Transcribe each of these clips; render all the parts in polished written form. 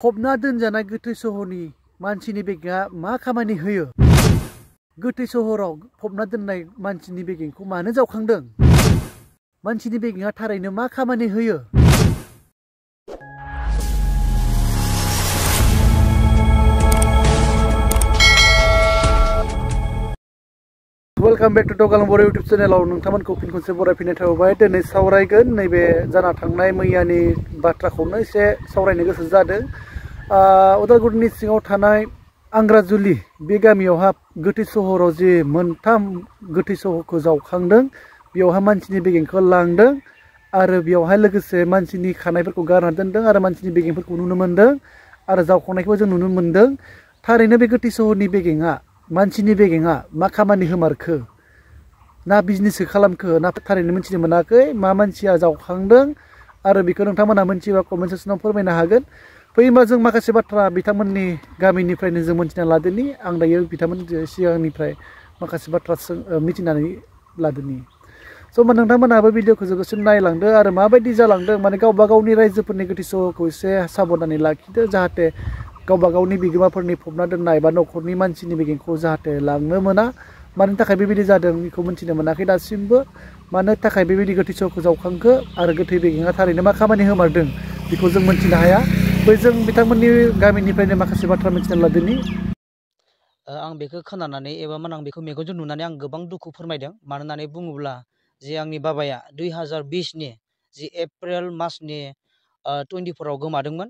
फबना दोनजानाय गोथै सहरनि मानसिनि बेगेंआ मा खामानि होयो? गोथै सहराव फबना दोननाय मानसिनि बेगेंखौ मानो जावखांदों? मानसिनि बेगेंआ थारैनो मा खामानि होयो? वेलकाम बैक टू टगालं बर' यूट्यूब चैनलाव नोंथांमोनखौ फिन खनसे बरायफिननाय थाबाय। दिनै सावरायगोन नैबे जाना थांनाय मैयानि बाथ्राखौनो एसे सावरायनो गोसो जादों। उदालगुरिनि सिङाव थानाय आंग्राजुलि बे गामियावहा गोथै सहराव जे मोनथाम गोथै सहरखौ जावखांदों, बेयावहा मानसिनि बेगेंखौ लांदों आरो बेयावहाय लोगोसे मानसिनि खानायफोरखौ गारना दोनदों आरो मानसिनि बेगेंफोरखौ नुनो मोन्दों आरो जावखांनायखौ जों नुनो मोन्दों। थारैनो बे गोथै सहरनि बेगेंआ, मानसिनि बेगेंआ मा खामानि होमारखो ना बिजनेससो खालामखो ना थारैनो मिथिनो मोनाखै। मा मानसिया जावखांदों आरो बेखौ नोंथांमोना मिथियोबा कमेन्ट सेक्सनाव फोरमायनो हागोन। फैयोबा जों माखासे बाथ्रा बिथांमोननि गामिनिफ्रायनो जों मिथिना लादोनि। आं दायो बिथांमोननि सिगांनिफ्राय माखासे बाथ्रा मिथिनानै लादोनि। स' होमबा नोंथांमोनाबो भिडिअखौ जोबोसिम नायलांदो आरो माबायदि जालांदों, माने गावबा गावनि रायजोफोरनि गोथै सहरखौ एसे साबधानै लाखिदो, जाहाथे गावबा गावनि बिगोमाफोरनि फबना दोननाय बा न'खरनि मानसिनि बेगेंखौ जाहाथे लांनो मोना। मानि थाखाय बेबायदि जादों बेखौ मिथिनो मोनाखै दासिमबो। मानो थाखाय बेबायदि गोथै सहरखौ जावखांखो आरो गोथै बेगेंआ थारैनो मा खामानि होमारदों बेखौ जों मिथिनो हाया। जों बिथांमोननि गामिनिफ्रायनो माखासे बाथ्रा मिथिना लादोनि। आं बेखौ खोनानानै एबा आं बेखौ मेगनजों नुनानै आं गोबां दुखु फोरमायदों। मानो होननानै बुङोब्ला जे आंनि बाबाया 2020नि जि एप्रिल मासनि 24आव गोमादोंमोन।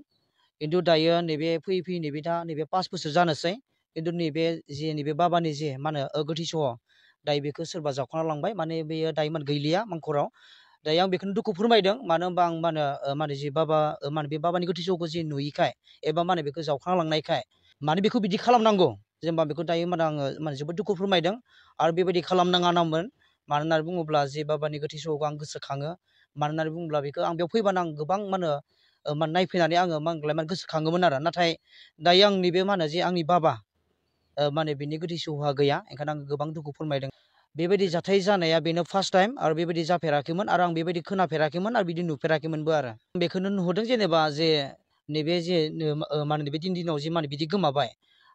खिन्थु दायो नैबे फैयै फैयै नैबे दा नैबे 5 बोसोर जानोसै। खिन्थु नैबे नैबे बाबानि जे मा होनो गोथै सहर, दायो बेखौ सोरबा जावखांना लांबाय। माने बेयो दायो गैलिया मांखराव। दायो आं बेखौनो दुखु फोरमायदों। मानो होनबा आं मा होनो जि बाबा बे बाबानि गोथै सहरखौ जे नुयैखाय एबा बेखौ जावखांना लांनायखाय बेखौ बिदि खालामनांगौ जेनेबा बेखौ दायो आङो जोबोद दुखु फोरमायदों आरो बेबायदि खालामनाङा नामोन। मानो होननानै बुङोब्ला जे बाबानि गोथै सहरखौ आं गोसोखाङो। मानो होननानै बुङोब्ला बेखौ आं बेयाव फैबानो आं गोबां नायफैनानै आङो गोसोखाङोमोन आरो। नाथाय दायो आं नैबे जे आंनि बाबा बिनि गोथै सहरा गैया, ओंखायनो आं गोबां दुखु फोरमायदों। बेबायदि जाथाय जानाया बेनो फार्स्ट टाइम आरो बेबायदि जाफेराखैमोन आरो आं बेबायदि खोनाफेराखैमोन आरो बिदि नुफेराखैमोनबो आरो। बेखौनो नुहुरदों जेनेबा जे नैबे जे बे दिनाव जे बिदि गोमाबाय,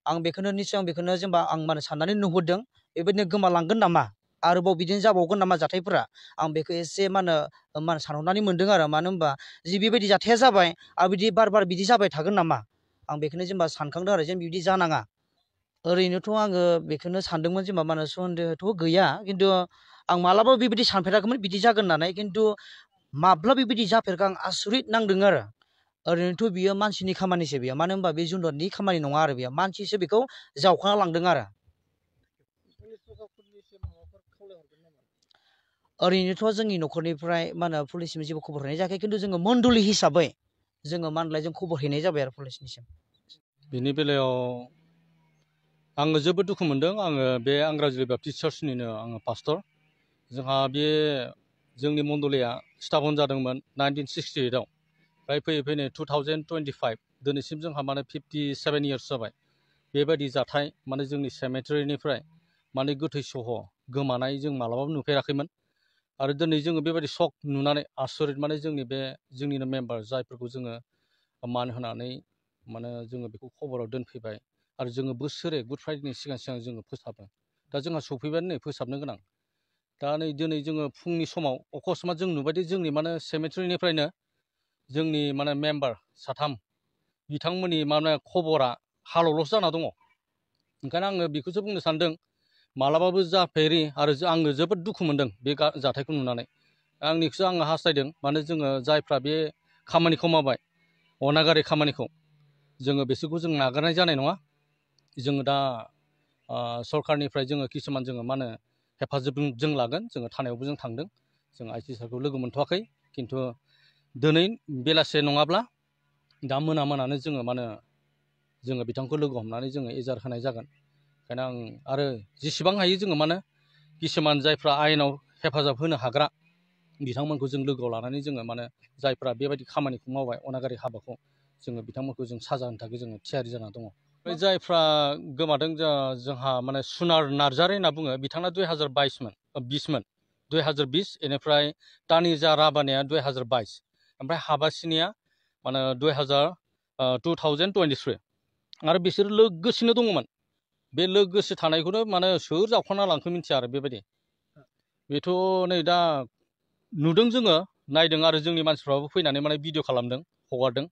आं बेखौनो निश्चय आं बेखौनो जेनेबा आं साननानै नुहुरदों बेबायदिनो गोमालांगोन नामा, आरोबाव बिदिनो जाबावगोन नामा जाथायफोरा। आं बेखौ एसे सानहरनानै मोनदों आरो। मानो होनबा जि बेबायदि जाथाया जाबाय आरो बिदि बार बार बिदि जाबाय थागोन नामा, आं बेखौनो जेनेबा सानखांदों आरो जेन बिदि जानाङा। ओरैनोथ' आङो बेखौनो सानदोंमोन जेनेबा सन्देहथ' गैया, खिन्थु आं मालाबाबो बेबायदि सानफेराखैमोन बिदि जागोन होननानै। खिन्थु माब्ला बेबायदि जाफेरखो आं आसरित नांदों आरो। ओरैनोथ' बियो मानसिनि खामानिसो बियो, मानो होनबा बे जुनारनि खामानि नङा आरो। बेयो मानसिसो बेखौ जावखांना लांदों आरो। ओरैनोथ' जोंनि न'खरनिफ्राय पुलिससिम जेबो खबर हैनाय जायाखै, खिन्थु जोङो मण्डलि हिसाबै जोङो जों खबर हैनाय जाबाय आरो पुलिसनिसिम। बिनि बेलायाव आङो जोबोद दुखु मोनदों। आङो बे आंग्राजुलि बापटिस्ट चार्चनिनो आङो पास्टर। जोंहा बे जोंनि मण्डलिया स्थापन जादोंमोन 1968आव। ओमफ्राय फैयै फैयै 2025 दिनैसिम जोंहा 57 इयार्स जाबाय। बेबायदि जाथाय जोंनि सेमेटारिनिफ्राय गोथै सहर गोमानाय जों मालाबाबो नुफेराखैमोन। आरो दिनै जोङो बेबायदि शक नुनानै आसरित, जोंनिनो मेम्बार जायफोरखौ जोङो मान होनानै जोङो बेखौ खबराव दोनफैबाय आरो जोङो बोसोरे गुड फ्राइडेनि सिगां सिगां जोङो फोसाबो। दा जोंहा सफैबायानो नै फोसाबनो गोनां। दा नै दिनै जोङो फुंनि समाव अकस्मात जों नुबायदि जोंनि सेमेटारिनिफ्रायनो जोंनि मेम्बार 3 बिथांमोननि खबरा हालावल'सो जाना दङ। ओंखायनो आङो बेखौसो बुंनो सानदों, मालाबाबो जाफेरि आरो आङो जोबोद दुखु मोनदों बे जाथायखौ नुनानै। आंनिखौसो आङो हास्थायदों, जोङो जायफ्रा बे खामानिखौ मावबाय, अनागारि खामानिखौ, जोङो बिसोरखौ जों नागारनाय जानाय नङा। जोङो दा सरकारनिफ्राय जोङो किसुमान जोङो हेफाजाब जों लागोन। जोङो थानायावबो जों थांदों, जों आइसि सारखौ लोगो मोनथ'वाखै। खिन्थु दिनै बेलासे नङाब्ला दा मोनानो जोङो बिथांखौ लोगो हमनानै जोङो एजार होनाय जागोन। ओंखायनो आं आरो जेसेबां हायो जोङो किसुमान जायफ्रा आयेनाव हेफाजाब होनो हाग्रा बिथांमोनखौ जों लोगोआव लानानै जोङो जायफ्रा बेबायदि खामानिखौ मावबाय, अनागारि हाबाखौ, जोङो बिथांमोनखौ जों साजा होनो थाखाय जोङो थियारि जाना दङ। ओमफ्राय जायफ्रा गोमादों जोंहा सुनार नार्जारि होनना बुङो, बिथाङा 2020मोन 2020। बेनिफ्राय तानिजा राबानिया 2022। ओमफ्राय हाबासिनिया 2000 2023 आरो बिसोर लोगोसेनो दङमोन बे लोगोसे थानायखौनो माने सोर जावखांना लांखो मिन्थिया आरो बेबायदि बेथ' नै दा नुदों जोङो नायदों आरो जोंनि मानसिफ्राबो फैनानै माने भिडिअ खालामदों हगारदों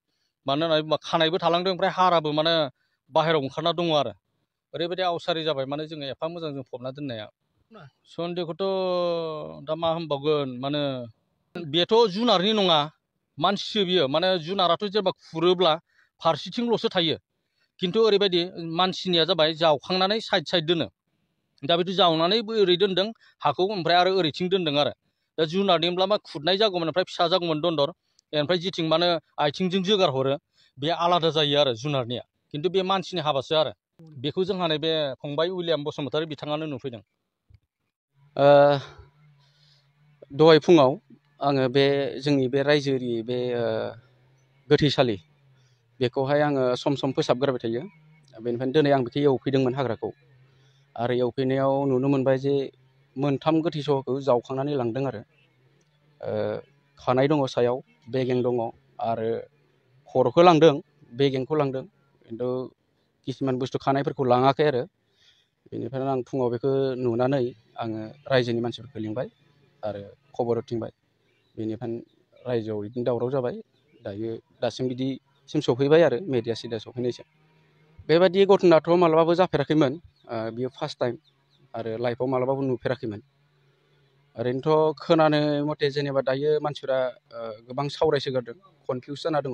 मानो होननानै बुङोबा खानायबो थालांदों ओमफ्राय हाराबो माने बाहेरायाव ओंखारना दङ आरो ओरैबायदि आवसारि जाबाय माने जोङो एफा मोजां जों फबना दोननाया सन्देहखौथ' दा मा होनबावगोन माने बेथ' जुनारनि नङा मानसिसो बियो माने जुनाराथ' जेनेबा खुरोब्ला फारसेथिंल'सो थायो खिन्थु ओरैबायदि मानसिनिया जाबाय जावखांनानै साइड साइड दोनो दा बिदि जावनानै ओरै दोनदों हाखौ ओमफ्राय आरो ओरैथिं दोनदों आरो दा जुनारनिब्ला मा खुरनाय जागौमोन ओमफ्राय फिसा जागौमोन दन्दर ओमफ्राय जिथिं माने आथिंजों जोगार हरो बे आलादा जायो आरो जुनारनिया खिन्थु बे मानसिनि हाबासो आरो बेखौ जोंहा नैबे फंबाय उइलियाम बसुमतारी बिथाङानो नुफैदों दहाय फुङाव आङो बे जोंनि बे रायजोनि बे गोथैसालि बेखौहाय आङो सम सम फोसाबग्रोबाय थायो बेनिफ्रायनो दिनै आं बेखौ एवफैदोंमोन हाग्राखौ आरो एवफैनायाव नुनो मोनबाय जे मोनथाम गोथै सहखौ जावखांनानै लांदों आरो खानाय दङ सायाव बेगें दङ आरो खर'खौ लांदों बेगेंखौ लांदों खिन्थु किसुमान बुस्थु खानायफोरखौ लाङाखै आरो बेनिफ्रायनो आं फुङाव बेखौ नुनानै आङो रायजोनि मानसिफोरखौ लिंबाय आरो खबर होथिंबाय बेनिफ्रायनो रायजोआव बिदिनो दावराव जाबाय दायो दासिम बिदिसिम सफैबाय आरो मेडिया सिडिया सफैनायसिम बेबायदि घटनाथ' मालाबाबो जाफेराखैमोन बियो फार्स्ट टाइम आरो लाइफआव मालाबाबो नुफेराखैमोन ओरैनोथ' खोनानो मथे जेनेबा दायो मानसिफ्रा गोबां सावरायसोगारदों कनफिउस जाना दङ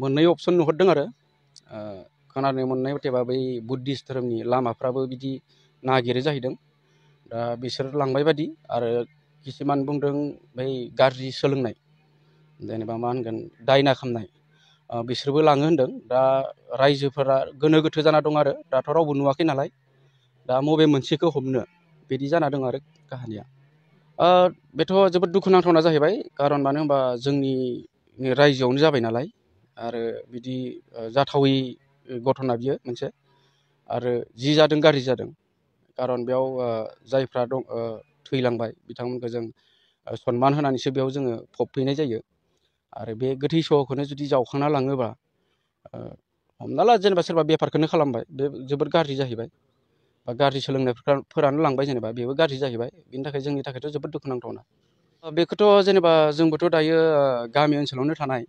मोननै अपसन नुहुरदों आरो खोनानो मोननाय मथेबा बै बुद्धिस्ट धोरोमनि लामाफ्राबो बिदि नागिरो जाहैदों दा बिसोर लांबाय बादि आरो किसुमान बुंदों बै गाज्रि सोलोंनाय जेनेबा मा होनगोन दायना खालामनाय बिसोरबो लाङो होनदों दा रायजोफोरा गोनो गोथो जाना दं आरो दाथ' रावबो नुवाखै नालाय दा बबे मोनसेखौ हमनो बिदि जाना दं आरो काहानिया बेथ' जोबोद दुखुनांथावना जाहैबाय खारन मानो होनबा जोंनि रायजोआवनो जाबाय नालाय आरो बिदि जाथावै घटना बियो मोनसे आरो जि जादों गाज्रि जादों खारन बेयाव जायफ्रा दं थैलांबाय बिथांमोनखौ जों सनमान होनानैसो बेयाव जोङो फबफैनाय जायो आरो बे गोथै सहखौनो जुदि जावखांना लाङोबा हमना ला जेनेबा सोरबा बेफारखौनो खालामबाय बे जोबोद गाज्रि जाहैबाय बा गाज्रि सोलोंनायफोरानो लांबाय जेनेबा बेबो गाज्रि जाहैबाय बिनि थाखाय जोंनि थाखायथ' जोबोद दुखुनांथावना बेखौथ' जेनेबा जोंबोथ' दायो गामि ओनसोलावनो थानाय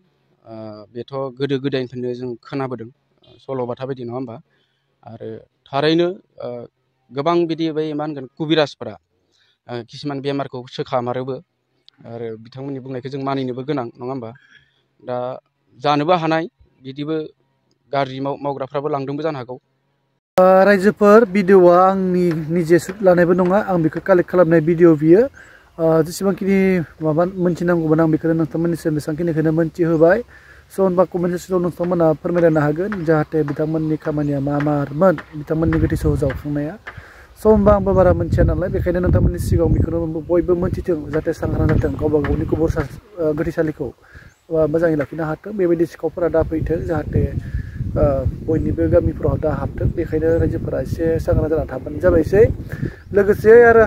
बेथ' गोदो गोदायनिफ्रायनो जों खोनाबोदों सल'बाथा बायदि नङा होमबा आरो थारैनो गोबां बिदि बै मा होनगोन कुबिराजफोरा किसुमान बेमारखौ सोखामारोबो आरो बिथांमोननि बुंनायखौ जों मानिनोबो गोनां नङा होमबा दा जानोबो हानाय बिदिबो गाज्रि मावग्राफ्राबो लांदोंबो जानो हागौ रायजोफोर भिडिअआ आंनि निजे सुट लानायबो नङा आं बेखौ कालेक्ट खालामनाय भिडिअ बियो जेसेबांखिनि माबा मोनथिनांगौमोन आं बेखौनो नोंथांमोननिसिम बेसेबांखिनिखौनो मोनथिहोबाय स' होनबा कमेन्ट सेक्सनाव नोंथांमोना फोरमायलायनो हागोन जाहाथे बिथांमोननि खामानिया मारमोन बिथांमोननि गोथै सह जावखांनाया स' होनबा आंबो बारा मोनथिया नालाय बेखायनो नोंथांमोननि सिगाङाव बेखौनो बयबो मोनथिथों जाहाथे सांग्रां जाथों गावबा गावनि गोथैसालिखौ मोजाङै लाखिनो हाथों बेबायदि सिखावफोरा दा फैथों जाहाथे बयनिबो गामिफोराव दा हाबथों बेखायनो रायजोफोरा एसे सांग्रां जाना थाबानो जाबायसै लोगोसे आरो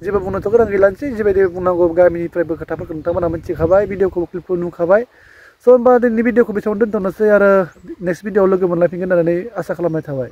जेबो बुंनोथ' गोनां गैलानोसै जिबायदि बुंनांगौ गामिनिफ्रायबो खोथाफोरखौ नोंथांमोना मिथिखाबाय भिडिअखौ क्लिपखौ नुखाबाय स' होनबा दिनैनि भिडिअखौ बेसेबां दोनथ'नोसै आरो नेक्स्ट भिडिअआव लोगो मोनलायफिनगोन होननानै आसा खालामनाय थाबाय